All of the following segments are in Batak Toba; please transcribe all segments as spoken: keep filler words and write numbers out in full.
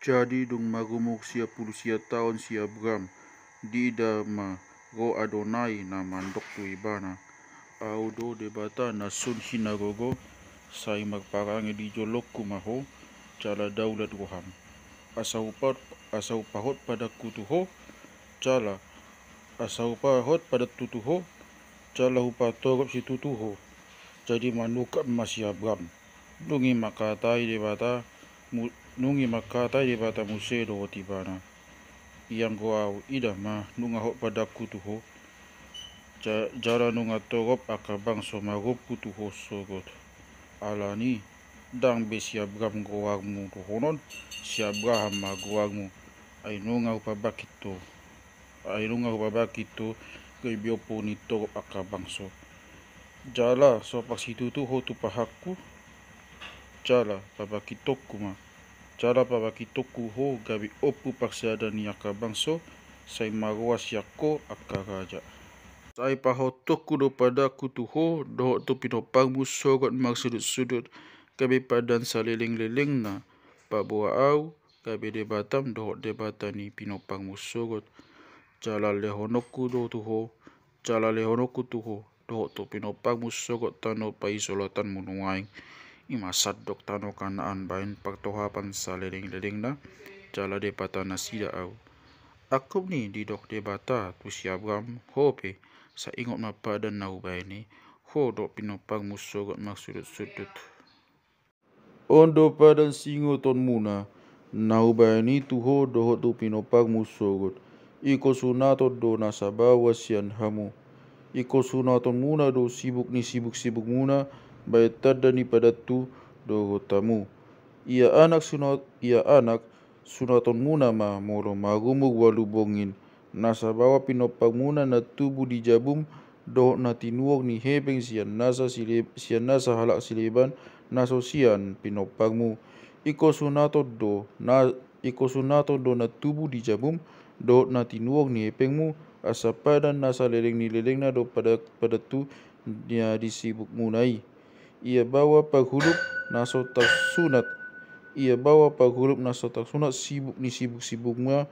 Jadi dung marumur sia pulu sia taon si Abram, diida ma ro Adonai na mandok tu ibana: Ahu do Debata na sun hinagogo, sai marparange di jolongku ma ho, jala daulat roham. Asa hupa-, asa hupahot padanku tu ho, jala, asa hupahot padanku tu ho, jala hupatorop situtu ho. Jadi manungkap ma si Abram. Dung i mangkatai Debata, mu-, dung i mangkatai Debata muse dohot ibana: Ianggo ahu, ida ma, nunga hot padanku tu ho, ja-, jala nunga torop angka bangso marompu tu ho sogot. Alani, ndang be si Abram goarmu dohonon, si Abraham ma goarmu, ai nunga hupabangkit ho. Ai nunga hupabangkit ho gabe ompu ni torop angka bangso. Jala sopak situtu ho tu pahanku, jala pabangkitonku ma, jala pabangkitonku ho gabe ompu parsada ni angka bangso, sai maroa sian ho angka raja. Sai pahotonku do padanku tu ho dohot tu pinompangmu sogot marsudutsudut, gabe padan salelenglelengna, paboa ahu gabe Debatam dohot Debata ni pinompangmu sogot. Jala lehononku do tu ho, jala lehononku tu ho dohot tu pinompangmu sogot tano paisolotanmu nuaeng, i ma sandok tano Kanaan bahen partohapan salelenglelengna, jala Debatanasida ahu. Angkup ni didok Debata tu si Abram: Ho pe, sai ingot ma padan na hubahen i, ho dohot pinompangmu sogot marsudutsudut. On do padan siingotonmuna, na hubahen i tu ho dohot tu pinompangmu sogot. Ingkon sunaton do na sabaoa sian hamu. Ingkon sunatonmuna do sibuk ni sibuksibukmuna bahen tanda ni padanhu dohot hamu. Ia anak sunat-, ia anak sunatonmuna ma molo marumur ualu borngin, na sabaoa pinompangmuna na tubu di jabum dohot na tinuhor ni hepeng sian nasa sile-, sian nasa halak sileban na so sian pinompangmu. Ingkon sunaton do na, ingkon sunaton do na tubu di jabum dohot na tinuhor ni hepengmu, asa padan na saleleng ni lelengna do pada-, padanhu na di sibukmuna i. Ia baoa parhulup na so tarsunat, ia baoa parhulup na so tarsunat sibuk ni sibuksibukmuna,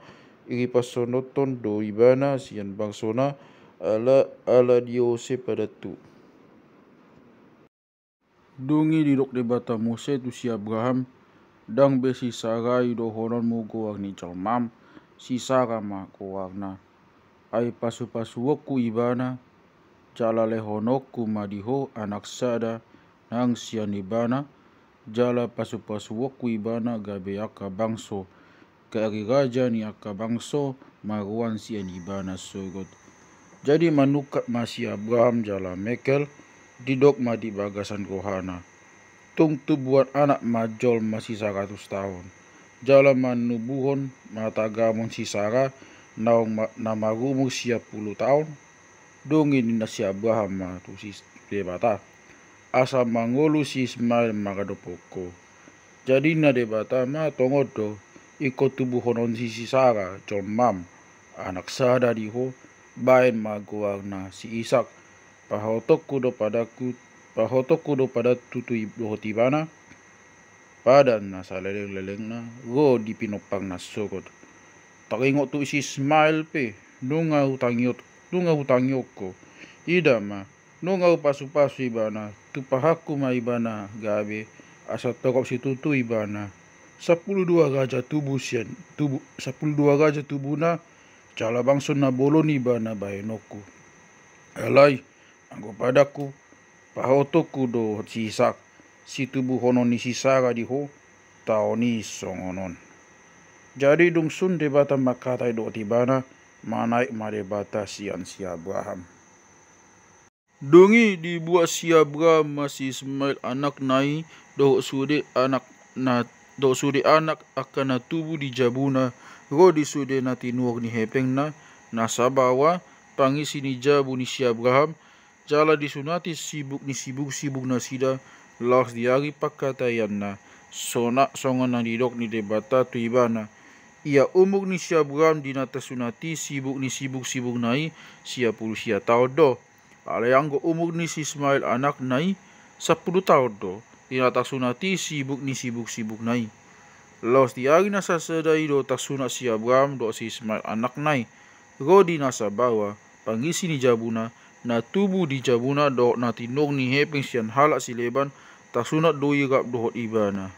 i dipasonopkon do ibana sian bangsona, ala, ala diose padanhu. Dung i didok Debata muse tu si Abraham: Ndang be si Sarai dohononmu goar ni jolmam, si Sara ma goarna. Ai pasupasuonku ibana, jala lehononku ma di ho anak sada nang sian ibana, jala pasupasuonku ibana gabe angka bangso, gari raja ni angka bangso maroan sian ibana sogot. Jadi manungkap ma si Abraham jala mengkel, didok ma di bagasan rohana: Tung tubuan anak ma jolma sisaratus taon, jala manubuhon ma tagamon si Sara naung ma-, na marumur sia pulu taon? Dung i ninna si Abraham ma tu si Debata: Asa mangolu si Ismael mangadophon ho. Jadi ninna Debata ma: Tongon do, ingkon tubuhonon ni si Sara jolmam anak sada di ho, bahen ma goarna si Isak. Pahotonku do padanku, pahotonku do padanhu tu i-, dohot ibana, padan na salelenglelengna ro di pinompangna sogot. Taringot tu si Ismael pe, nunga hutangiot-, nunga hutangihon ho. Ida ma, nunga hupasupasu ibana, tu pahanku ma ibana gabe, asa torop situtu ibana. Sampulu dua raja tubu sian, tubu, sampulu dua raja tubuna, jala bangso na bolon ibana bahenonku. Alai, anggo padanku, pahotonku do si Isak, situbuhonon ni si Sara di ho, taon i songon on. Jadi dung sun Debata mangkatai dohot ibana, manaek ma Debata sian si Abraham. Dung i dibuat si Abraham ma si Ismael anakna i, dohot sude anak na, dohot sude anak angka na tubu di jabuna, ro di sude na tinuhor ni hepengna, na sabaoa pangisi ni jabu ni si Abraham, jala disunati sibuk ni sibuksibuk nasida, laos di ari pangkataianna, sona-, songon na nidok ni Debata tu ibana. Ia umur ni si Abraham di na tarsunati sibuk ni sibuksibukna i sia pulu sia taon do. Alai anggo umur ni si Ismael anakna i, sampulu taon do, di na tarsunati sibuk ni sibuksibukna i. Laos di ari na sasada i do tarsunat si Abraham dohot si Ismael anakna i, ro di na sabaoa, pangisi ni jabuna, na tubu di jabuna dohot na tinur ni hepeng sian halak si Leban, tarsunat do i rap dohot ibana.